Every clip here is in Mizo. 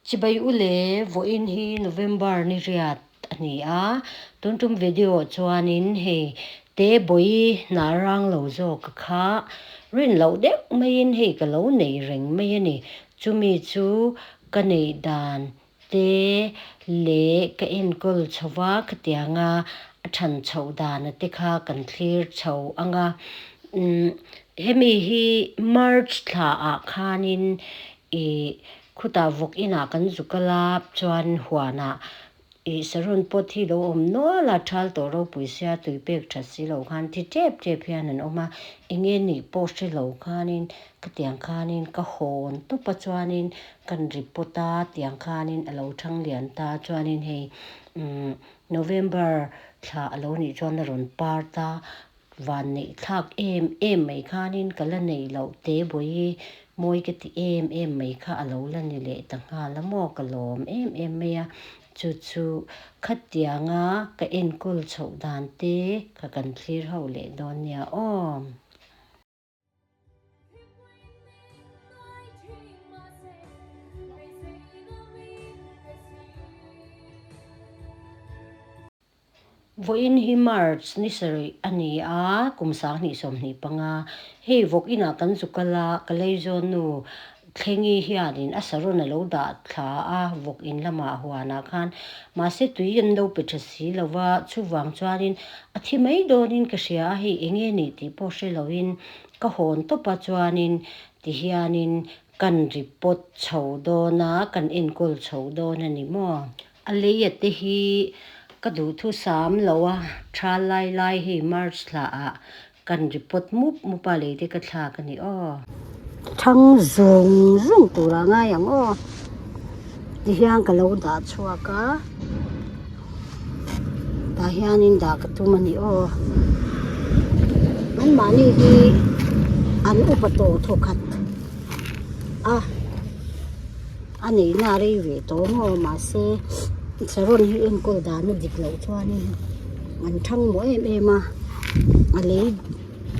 Chibai u le, vawiin hi November ni riat a ni a, tun tum video chuanin hei te bawi hna rang lo zawk ka kha rin loh deuh maiin hei ka lo nei reng mai a ni. Chumi chu ka neih dan te leh ka enkawl chho va, khatianga a than chhoh dana te kha kan thlir chho ang a. Umm hemi hi March thla ah khanin Ih, khutah vawk inah kan zu kal a, chuan huanah ih saron pawt hi lo awm nual a, thal tawh ropui sia tui pek that si lo khan thi tep tep hian an awm a, enge nih pawh hre lo khanin khatiang khanin ka hawn tawp a chuanin kan ri pawt a, tiang khanin a lo thang lian ta chuanin hei umm November thla a lo nih chuan a rawn par ta. Van neih thlak em em mai khanin ka la neih loh te bawi mawi ka ti em em mai kha a lo la ni leh ta nghal a maw ka lawm em em mai a, chu chu khatianga ka enkawl chhoh dan te kha kan thlir ho leh dawn nia aw. Vawiin hi March ni sarih a ni a, kum 2025. Hei vawk inah kan zu kal a, ka leizawn nu Thlengi hianin a saron a lo dah thla a, vawk in lamah huanah khan. Mahse tui an lo pe tha si lo va, chuvang chuanin a thi mai dawnin ka hria a, hei enge nih tih pawh hre loin ka hawn tawp a chuanin tihianin kan ri pawt chho dawn a, kan enkawl chho dawn a ni maw? A leia te hi ka duhthusam lo a, tha lai lai hei March thla ah kan ri pawt mup mup a lei te ka thlak a ni aw. Thang zung zung tur ah ngai ang aw tihian ka lo dah chhuak a tah hianin dah ka tum a ni aw anmahni hi an upa tawh thawkhat a. A neihna a rei ve tawh maw mahse saron hi enkawl dan a dik loh chuanin an thang mawh em em a a lei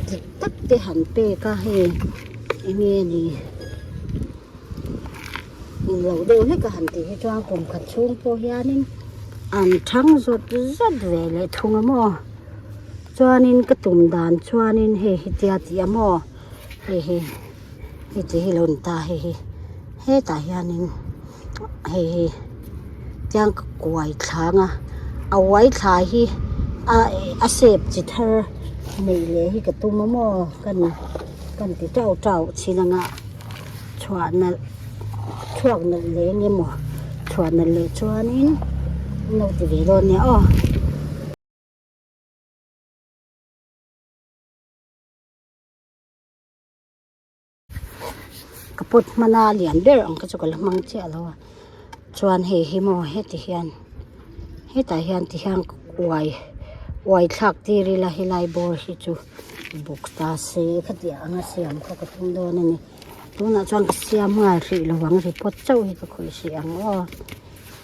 dik tak te han pek a hei enge ni englo deuh hlek a han tih hi chuan kum khat chhung pawh hianin an thang zawt zawt ve leh thung a maw chuanin ka tum dan chuanin hei hi tia tih a maw hei hi. Hei ti hi lo ni ta hei hi hetah hianin hei hi tiang ka kuai thlang a a uai thla hi a a shape chi thar neih leh hi ka tum a maw kan kan ti tauh tauh chin anga chhuah nalh chhuak nalh leh eng emaw chhuah nalh leh chuanin an lo ti ve dawn nia aw. Ka pot hmana lian ber ang kha chu ka la hmang chiah lo a chuan hei hi maw heti hian hetah hian ti hian uai uai thlak tir ila helai bawr hi chu buk ta se khatiang anga siam kha ka tum dawn a ni tunah chuan ka siam nghal hrih lo ang ri pawt chauh hi ka khawih hrih ang aw.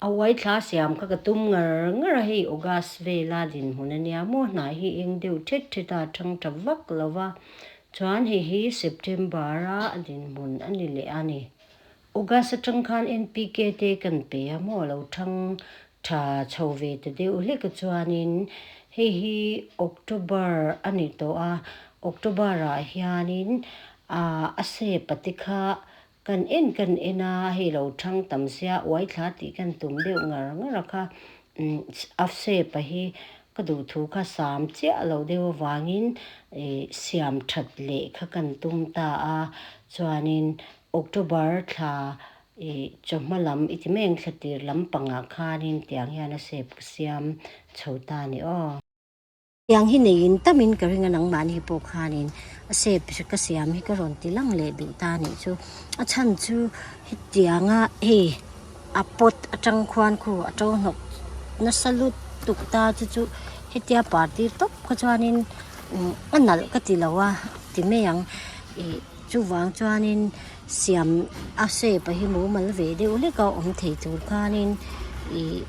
A uai thla siam kha ka tum ngar ngar a hei August vela dinhmun ania maw hnai hi eng deuh thet thet a thang tha vak lo va Chuan hei hi September a a dinhmun a ni leh a ni. August atang khan NPK te kan pe a maw lo thang tha chho ve ta deuh hlek a chuanin hei hi October a ni tawh a, October ah hianin a sep a te kha kan en kan en a, hei lo thang tam sia uai thla tih kan tum deuh ngar ngar a kha a sep a hi Ka duhthu kha sam chiah lo deuh avangin siam that leh kha kan tum ta a, chuanin October thla chawhma lam i ti mai ang thla tir lampangah khanin tiang hian a sep ka siam chho ta a ni aw. Tiang hi neiin tamin ka ring a nangmahni pawh khanin a sep ka siam hi ka rawn ti lang leh duh ta a nih chu. A chhan chu hetianga hei. A pot atang khuan khu a to hnawk nasa lutuk ta chu chu hetia party tawp kha chuanin a nalh ka ti lo a ti mai ang ih chuvang chuanin siam a shape a hi mumal ve deuh hlek a awm thei tur khanin ih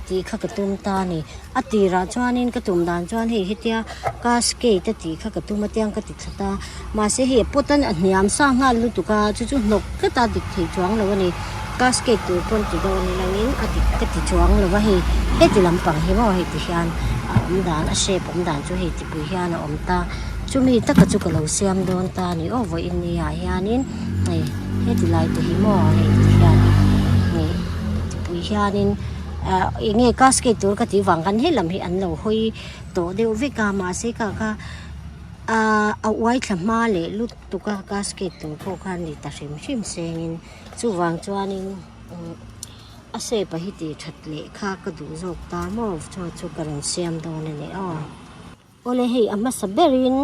tih kha ka tum ta a ni a tirah chuanin ka tum dan chuan hei hetia cascade a tih kha ka tum a tiang ka ti thla ta mahse hei a pot a hniam sa nghal lutuk a chu chu hnawk tlat a dik thei chuang lo a ni. Cascade tur pawn ti dawn ilangin a dik ka ti chuang lo va hei heti lampang hi maw hei ti hian a awm dan a shape awm dan chu hei tipui hian a awm ta chumi taka chu ka lo siam dawn ta a ni aw vawiin ni ah hianin hei heti lai te hi maw hei ti hian hei tipui hianin ah eng nge cascade tur ka tih vang khan helam hi an lo hawi tawh deuh vek a mahse kha kha ah a uai thla hma leh lut-- Tuka casket tur pawh khan ni ta hrim hrim sengin chuvang chuanin umm a shape a hi tih that leh kha ka duh zawk ta maw chuan chu ka rawn siam dawn a ni aw. Awle hei a hmasa berin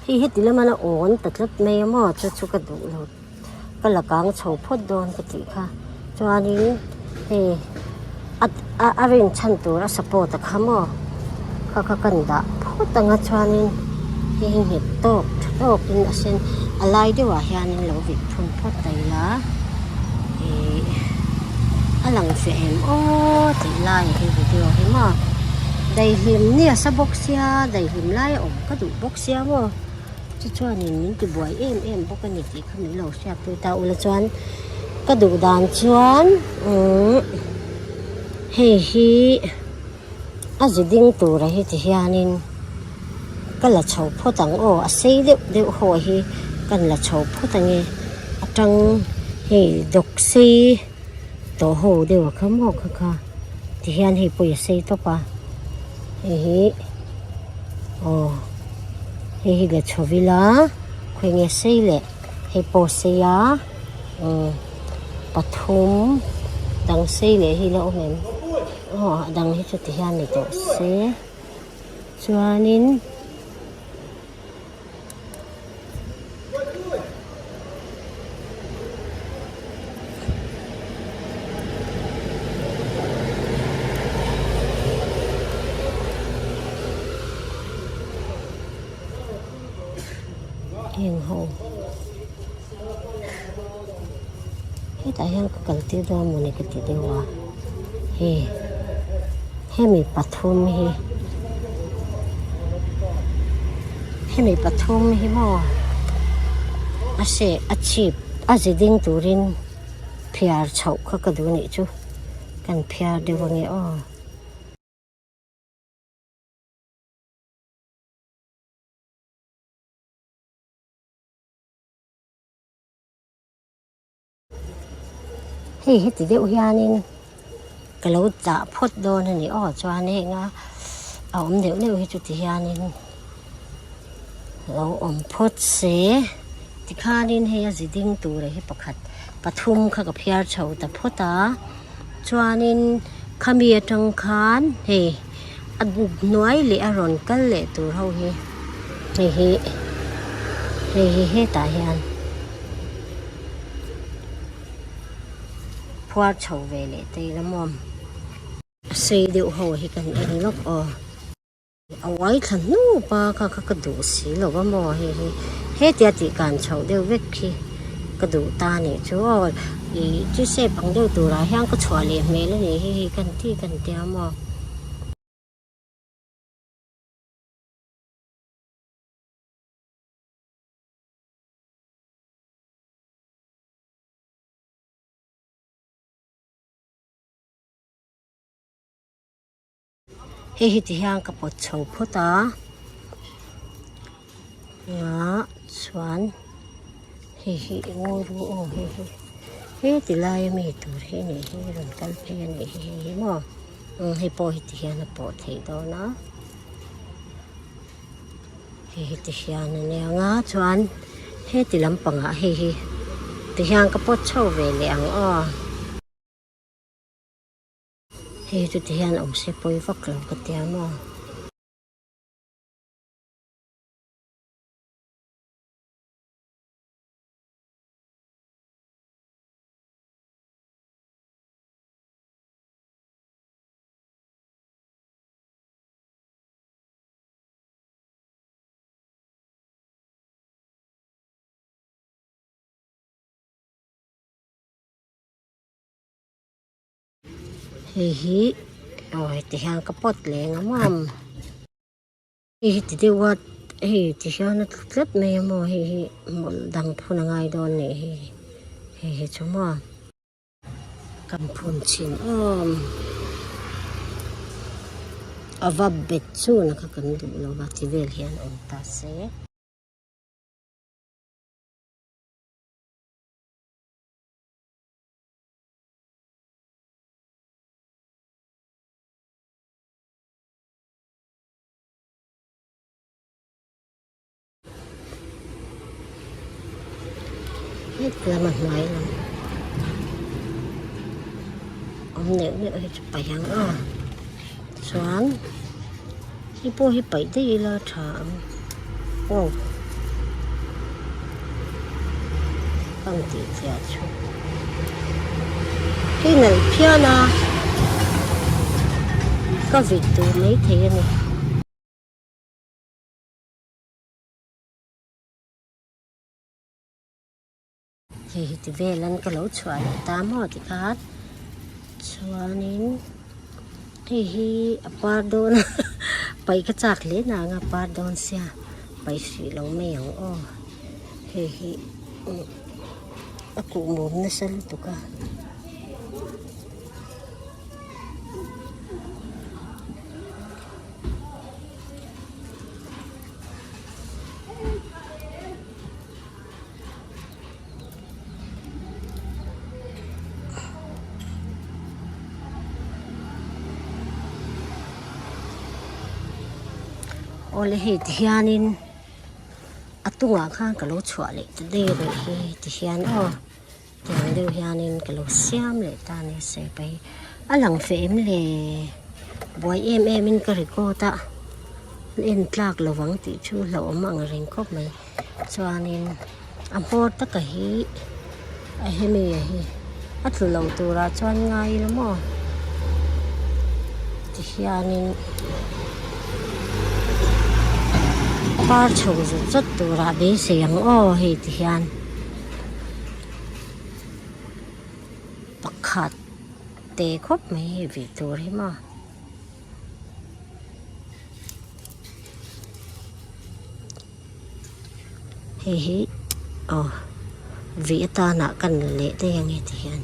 hei heti lama la awn ta tlat mai a maw chu chu ka duh lo ka la kang chho phawt dawn ka tih kha chuanin hei a a rin chhan tur a support a kha maw kha kha kan dah phawt ang a chuanin hei hi nghet tawk tha tawkin a sen a lai deuhah hianin lo vit phun phawt ta ila ih a lang feh em aw tih laiah hi video hi maw daihlim ni a sa bawk sia daihlim lai a awm ka duh bawk sia maw chu chuanin min ti buai em em bawk a ni tih kha min lo hriat pui ta ula chuan ka duh dan chuan umm hei hi a zu ding tura hi ti hianin ka la chho phawt ang aw a sei deuh deuh ho hi kan la chho phawt ang e a tang hei dawk sei tawh ho deuh a kha maw kha kha ti hian hei pawh a sei tawp a hei hi aw hei hi la chho ila khawi nge sei leh hei pawh a sei a umm pathum dang sei leh hi la awm em aw a dang hi chu ti hian ni tawh se chuanin. Heng ho hetah hian ka kal tir dawn mawni ka ti deuh a hei hemi pathum hi hemi pathum hi maw a seh a chhip a zi ding turin phiar chhoh kha ka duh anih chu kan phiar deuh ange aw. Hei heti deuh hianin ka lo dah phawt dawn a ni aw chuan heng a a awm deuh deuh hi chuti hianin lo awm phawt se tikhanin hei a zi ding tura hi pakhat pathum kha ka phiar chho ta phawt a chuanin khami atang khan hei a hnuai leh a rawn kal leh tur ho hi hei hi hei hi hetah hian. Phuar chho ve leh te ila maw a sei deuh ho hi kan en lawk aw a uai thla hnup a kha kha ka duh si lo va maw hei hi hetia tih kan chhoh deuh vek khi ka duh ta nih chu aw ih chu shape ang deuh turah hian ka chhuah leh hmel a nih hi hei kan ti kan tia maw. Hei hi ti hian ka pawt chho phawt a ah chuan hei hi eng ru aw hei hi heti laia mi tur hi a nih hi rawn kal phei a nih hi hei hi maw hei pawh hi ti hian a pawh theih dawn a. Hei hi ti hian a nia nga chuan heti lampangah hei hi ti hian ka pawt chho ve leh ang aw. Hei chu ti hian awm se pawi vak lo ka tia maw. Hei hi aw heti hian ka pawt leh ang a maw hei hi ti deuh a hei ti hian a tlu tlat mai a maw hei hi hmawlh dang phun a ngai dawn nih hi hei hi chu maw. Kan phun chhin awm. A va bet chun kha kan duh lo va ti vel hian awm ta se. Het lama hnuai lam awm neuh neuh hi chu paih ang a chuan hei pawh hi paih daih ila a tha ang aw kan tih chiah chu hei nalh phian a ka vit duh maithei a ni. Hei hi ti vel an ka lo chhuah leh ta maw ti khan chuanin hei hi a par dawn a paih ka chak hle nang a par dawn sia paih hrih lo mai ang aw hei hi a kuhmum nasa lutuk a. Awle hei ti hianin a tungah khan ka lo chhuah leh ta daih a nih hi ti hian aw tiang deuh hianin ka lo siam leh ta a ni sepa hi a lang feh em le buai em em in ka record a en tlak lovang tih chu hlauhawm ang reng khawp mai chuanin a hmawr taka hi a hemi a hi a tlu lo turah chuan ngai ila maw tihianin par chho zut zut turah beisei ang aw hei tihian. Pakhat te khawp mai hei vih tur hi maw. Hei hi aw vih atana kan la leh daih ang e ti hian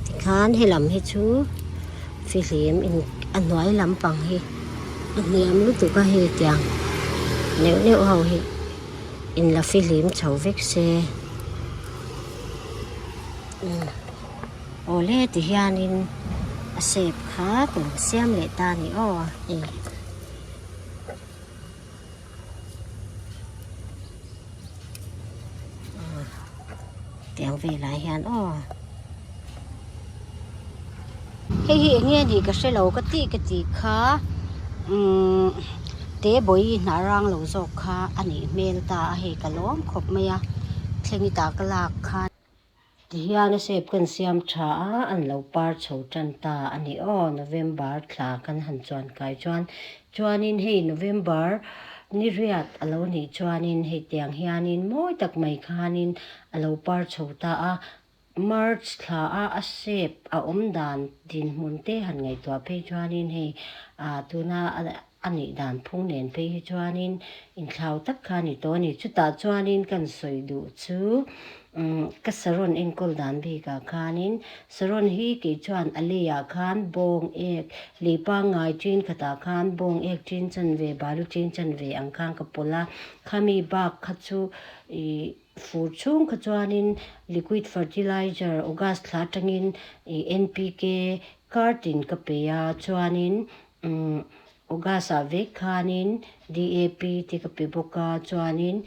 tikhan helam hi chu fihlim in a hnuai lampang hi a hniam lutuk a hei tiang neuh neuh ho hi. In la fihlim chho vek se awle ti hianin a shape kha ka lo siam leh ta a ni aw hei. Tiang velah hian aw. Hei hi eng nge nih ka hre lo ka tih ka tih kha umm te bawi hnah rang lo zawk kha a nih hmel ta a hei ka lawm khawp mai a thleng i tah ka lak khan. Tihian a shape kan siam tha a an lo par chho tan ta a ni aw November thla kan han chuan kai chuan chuanin hei November ni riat a lo nih chuanin hei tiang hianin mawi tak mai khanin a lo par chho ta a. March thla a a shape a awm dan dinhmun te han ngaihtuah phei chuanin hei ah tuna a nih dan phung nen phei hi chuanin inthlau tak kha a ni tawh a ni. Chutah chuanin kan sawi duh chu umm ka saron enkawl dan bikah khanin saron hi kei chuan a leiah khan bawng ek lei pangngai ṭin khatah khan bawng ek ṭin chanve balu ṭin chanve ang khan ka pawlh a, khami bak kha chu ih Fur chhung kha chuanin liquid fertilizer August thla atangin ih NPK cart in ka pe a, chuanin umm August ah vek khanin DAP te ka pe bawk a, chuanin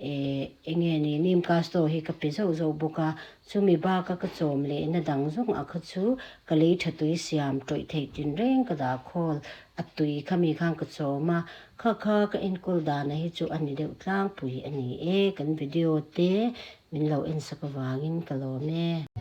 eh eng nge ni neem castor hi ka pe zauh zauh bawk a, chumi baka ka chawm lehna dang zawng ah kha chu ka lei tha tui siam tawih theih tinreng ka dah khawl a tui khami khan ka chawm a. Kha kha ka enkawl dana hi chu a ni deuh tlangpui a ni e, kan video te min lo ensak avangin ka lawm e.